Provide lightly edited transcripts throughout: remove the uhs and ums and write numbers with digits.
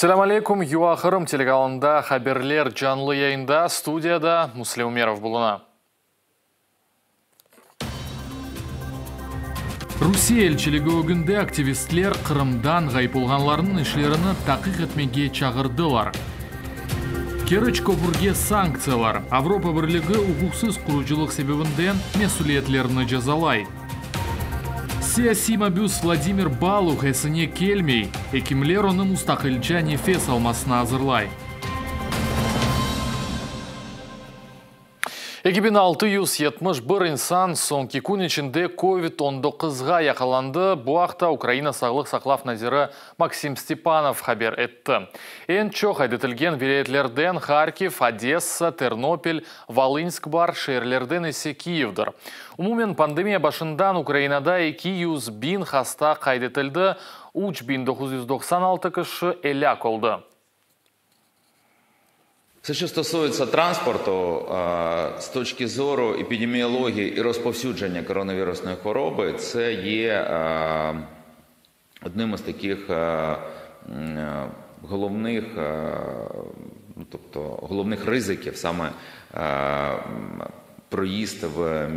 Selâm aleyküm, UA Qırım telekanalında haberler canlı yayında, studiyada Müslim Ümerov buluna. Rusiye elçiligi ögünde aktivistler Qırımdan ğayıp olğanlarnıñ işlerini taqiq etmege çağırdılar. Keriç köpürge sanktsiyalar, Avropa Birligi uquqsız qurucılıq sebebinden mesüliyetlerni cezalay. Siyasiy mabüs Vladimir Baluh esine kelmey, ekimler onı mustaqilca nefes almasına azırlay. 2671 insan soñki kün içinde covid 19-ğa yaqalandı. Bu aqta Ukraina sağlıq saqlav naziri Maksim Stepanov haber etti. Eñ çoq qayd etilgen vilâyetlerden Harkiv, Odessa, Ternopil, Volınsk bar, şeerlerden ise Kiyevdir. Umumen pandemiya başından Ukrainada 200 biñ hasta qayd etildi, 3996 kişi elâk oldı. Все, що стосується транспорту, з точки зору епідеміології і розповсюдження коронавірусної хвороби, це є одним із таких головних, ну, тобто головних ризиків саме проїзд в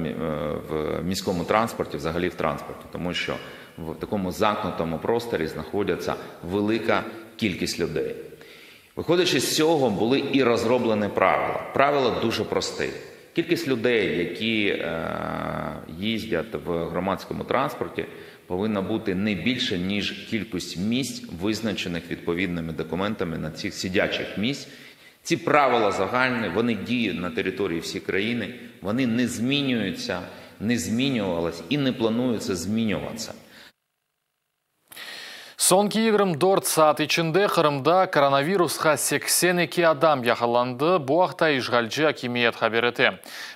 міському транспорті, взагалі в транспорті, тому що в такому замкнутому просторі знаходяться велика кількість людей. Виходячи з цього, були і розроблені правила. Правила дуже прості. Кількість людей, які їздять в громадському транспорті, повинна бути не більше, ніж кількість місць, визначених відповідними документами на цих сидячих місць. Ці правила загальні, вони діють на території всієї країни, вони не змінюються, не змінювались і не плануються змінюватися. Soñki 24 saat içinde Qırımda koronavirusqa 82 adam yaqalandı. Bu aqta işğalci akimiyet haber ete.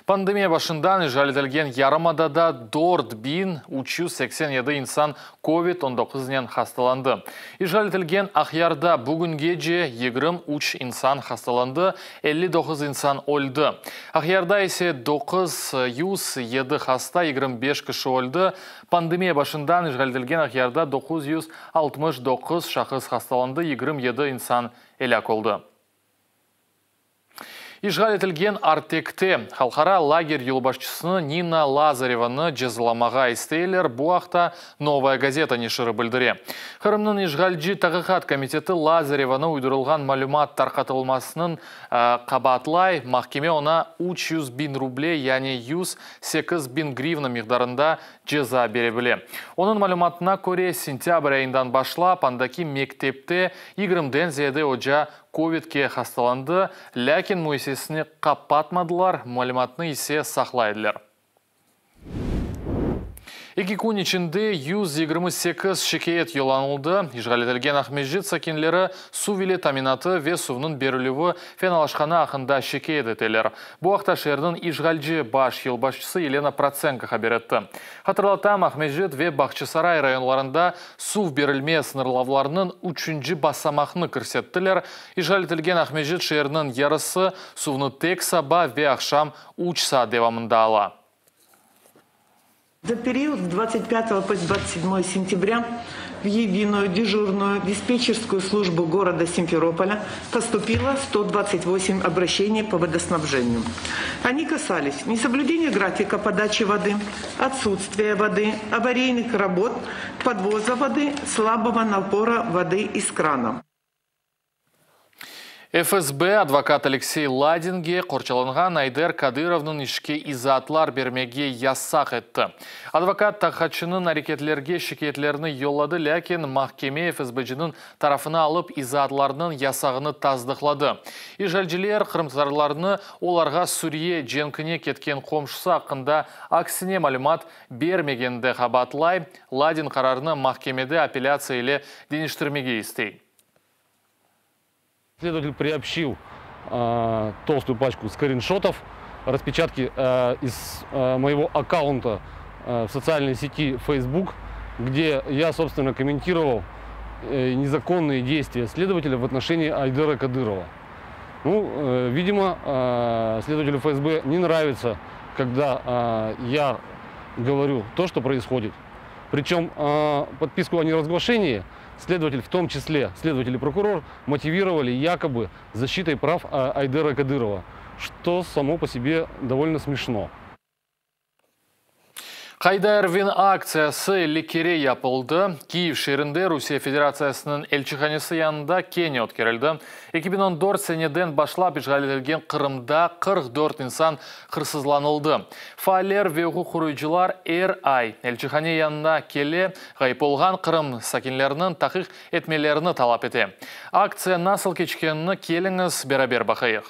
Pandemiya başından işğal etilgen yarımadada 4387 insan COVID-19-nen hastalandı. İşğal etilgen Aqyarda bugüngece 23 insan hastalandı, 59 insan öldi. Aqyarda ise 907 hasta, 25 kişi öldi. Pandemiya başından işğal etilgen Aqyarda 969 şahıs hastalandı, 27 insan elâk oldı. İşğal etilgen Artekte halqara lager yolbaşçısını Nina Lazarevanı cezalamağa isteyler. Bu aqta Novaya gazeta neşiri bildire. Qırımnıñ işğalci Taqiqat komiteti Lazarevanı uydurılğan malümat tarqatılmasınıñ qabaatlay. Mahkeme oña 300 biñ ruble, yani 108 biñ grivna miqdarında ceza bere bile. Onıñ malümatına köre, sentâbr ayından başlap andaki mektepte 20-den ziyade oca Covidke hastalandı, lâkin müessisesini qapatmadılar, malümatnı ise saqlay ediler. Eki kün içinde 128 şikâyet yollanıldı. İşğal etilgen Aqmescit sakinleri suv ile taminatı ve suvnıñ berilüvi fenalaşqanı aqqında şikâyet eteler. Bu aqta şeerniñ işğalci baş yolbaşçısı Yelena Protsenko haber etti. Hatırlatam, Aqmescit ve Bağçasaray rayonlarında suv berilme sıñırlavlarınıñ üçünci basamaqnı kirsettiler. İşğal etilgen Aqmescit şeeriniñ yarısı suvnı tek saba ve aqşam üç saat devamında ala. За период с 25 по 27 сентября в единую дежурную диспетчерскую службу города Симферополя поступило 128 обращений по водоснабжению. Они касались несоблюдения графика подачи воды, отсутствия воды, аварийных работ, подвоза воды, слабого напора воды из крана. FSB advokat Aleksey Ladinge qorçalanğan Ayder Kadırovnıñ işke izaatlar bermege yasaq etti. Advokat taqiqatçınıñ areketlerge şikâyetlerini yolladı, lâkin mahkeme FSBciniñ tarafını alıp izaatlarnıñ yasağını tasdıqladı. İşğalciler qırımtatarlarnı olarğa Suriye cenkine ketken qomşusı aqqında aksine malümat bermegeninde qabaatlay. Ladin qararnı mahkemede apellâtsiya ile deñiştirmege istey. Следователь приобщил толстую пачку скриншотов, распечатки из моего аккаунта в социальной сети Facebook, где я, собственно, комментировал незаконные действия следователя в отношении Айдера Кадырова. Ну, видимо, следователю ФСБ не нравится, когда я говорю то, что происходит. Причем подписку о неразглашении следователь, в том числе следователь и прокурор, мотивировали якобы защитой прав Айдера Кадырова, что само по себе довольно смешно. Qayda Ervin aktsiyası 50 kere yapıldı. Kiyev şeerinde Rusiye Federatsiyasınıñ elçihanesi yanında kene ötkerildi. 2014 seneden başlap işğal etilgen Qırımda 44 insan hırsızlanıldı. Faaller ve uquq qoruyıcılar er ay elçihane yanına kele, ğayıp olğan Qırım sakinleriniñ taqiq etmelerini talap ete. Aktsiya nasıl keçkenini keliñiz beraber baqayıq.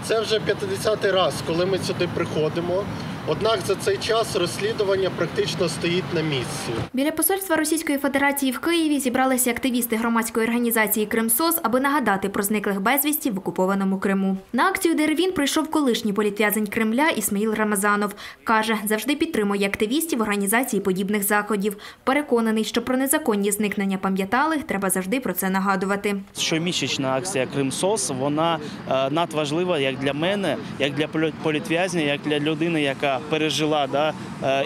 Це вже 50-й раз, коли ми сюди приходимо. Однак за цей час розслідування практично стоїть на місці. Біля посольства Російської Федерації в Києві зібралися активісти громадської організації «Кримсос», аби нагадати про зниклих безвісті в окупованому Криму. На акцію «Деревін» прийшов колишній політв'язень Кремля Ісмаїл Рамазанов. Каже, завжди підтримує активістів організації подібних заходів. Переконаний, що про незаконні зникнення пам'ятали, треба завжди про це нагадувати. Щомісячна акція «Кримсос», вона надважлива як для мене, як для політв'язня, як для людини, яка пережила, да,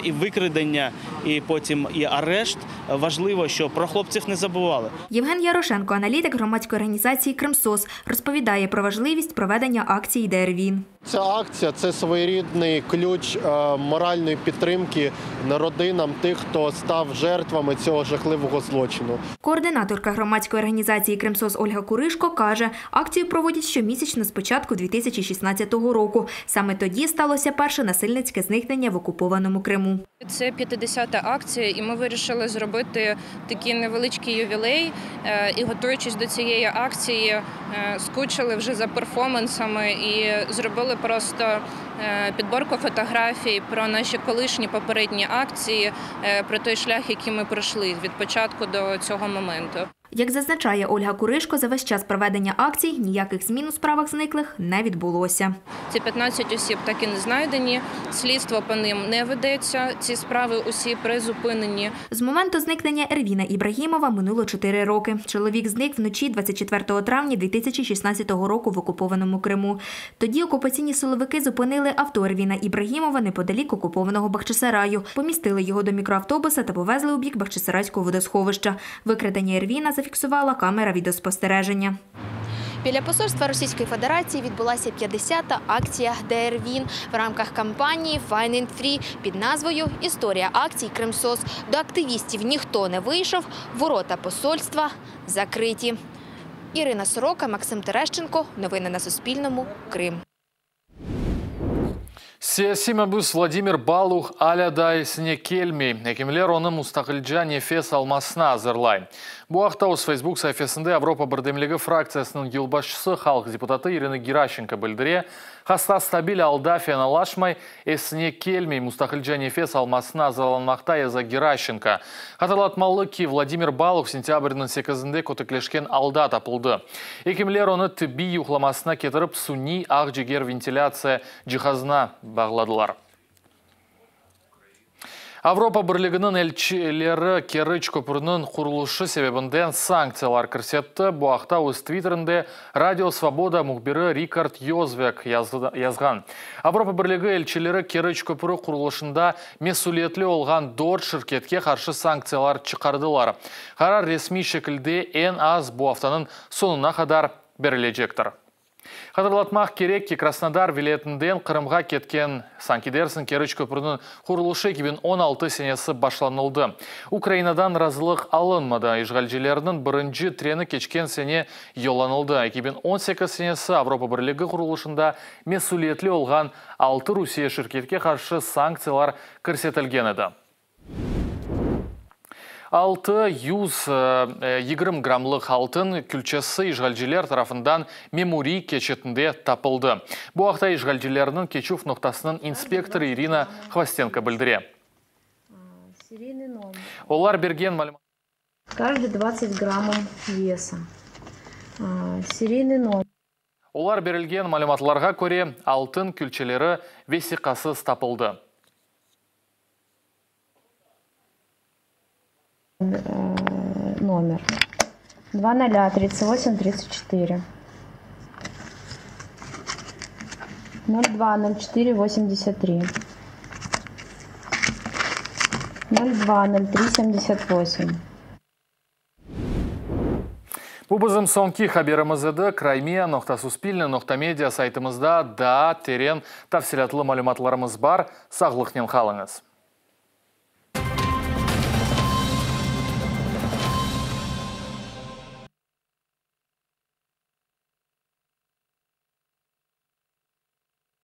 і викрадення, і потім і арешт. Важливо, що про хлопців не забували. Євген Ярошенко, аналітик громадської організації «Кримсос», розповідає про важливість проведення акції «Деревін». Ця акція – це своєрідний ключ моральної підтримки родинам тих, хто став жертвами цього жахливого злочину. Координаторка громадської організації «Кримсос» Ольга Куришко каже, акцію проводять щомісячно з початку 2016 року. Саме тоді сталося перше насильницьке зникнення в окупованому Криму. Це 50-та акція, і ми вирішили зробити такий невеличкий ювілей. І готуючись до цієї акції, скучили вже за перформансами і зробили просто підборку фотографій про наші колишні попередні акції, про той шлях, який ми пройшли від початку до цього моменту. Як зазначає Ольга Куришко, за весь час проведення акцій ніяких змін у справах зниклих не відбулося. Ці 15 осіб так і не знайдені, слідство по ним не ведеться, ці справи усі призупинені. З моменту зникнення Ервіна Ібрагімова минуло 4 роки. Чоловік зник вночі 24 травня 2016 року в окупованому Криму. Тоді окупаційні силовики зупинили авто Ервіна Ібрагімова неподалік окупованого Бахчисараю, помістили його до мікроавтобуса та повезли у бік Бахчисарайського водосховища. Викрадення Ервіна зафіксувала камера відеоспостереження. Біля посольства Російської Федерації відбулася 50-та акція «Деревін» в рамках кампанії «Fine and Free» під назвою «Історія акцій Кримсос». До активістів ніхто не вийшов, ворота посольства закриті. Ірина Сорока, Максим Терещенко. Новини на Суспільному. Крим. Siyasiy mabüs Vladimir Baluh alâ daa esine kelmey. Ekimler onı mustaqilca nefes almasına azırlay. Bu aqta öz Facebook saifesinde Avropa Birdemligi fraktsiyasınıñ yolbaşçısı, halq deputatı İrina Geraşenko bildire. Hasta stabil alda fenalaşmay, esine kelmey, mustaqilca nefes almasına azırlanmaqta, yaza Geraşenko. Hatırlatmalı ki, Vladimir Baluh sentâbrniñ sekizinde kötekleşken alda tapıldı. Ekimler onı tibbiy yuqlamasına ketirip, suniy aqciger ventilâtsiya cihazına bağladılar. Avropa Birliginiñ elçileri Keriç köprüniñ qurulışı sebebinden sanktsiyalar kirsetti. Bu aqta öz Twitterinde Radio Svoboda mühbiri Rikard Yozvâk yazğan. Avropa Birligi elçileri Keriç köprü qurulışında mesüliyetli olğan 4 şirketke qarşı sanktsiyalar çıqardılar. Qarar resmiy şekilde eñ az bu aftanıñ soñuna qadar berilecektir. Hatırlatmaq kerek ki, Krasnodar vilâyetinden Qırımğa ketken sanki dersiñ Keriç köprüniñ qurulışı 2016 senesi başlanıldı. Ukrainadan razılıq alınmadı. İşğalcilerniñ birinci treni keçken sene yollanıldı. 2018 senesi Avropa Birligi qurulışında mesüliyetli olğan 6 Rusiye şirketke qarşı sanktsiyalar kirsetilgen edi. 620 grammlıq altın külçesi işğalciler tarafından memuriy keçitinde tapıldı. Bu aqta işğalcilerniñ keçüv noqtasınıñ inspektorı İrina Хвостенко bildire. Olar bergen malümat. Каждый 20 граммов веса. Серийный номер. Olar berilgen malümatlarğa köre altın külçeleri vesiqasız tapıldı. Номер. Два ноля, тридцать восемь, тридцать четыре. Ноль два, ноль четыре, восемьдесят три. 02 03 78. Bu bizim soñki haberimiz edi. Crimea.suspilne.media saytımızda daa teren tafsilâtlı malümatlarımız bar. Sağlıqnen qalıñız.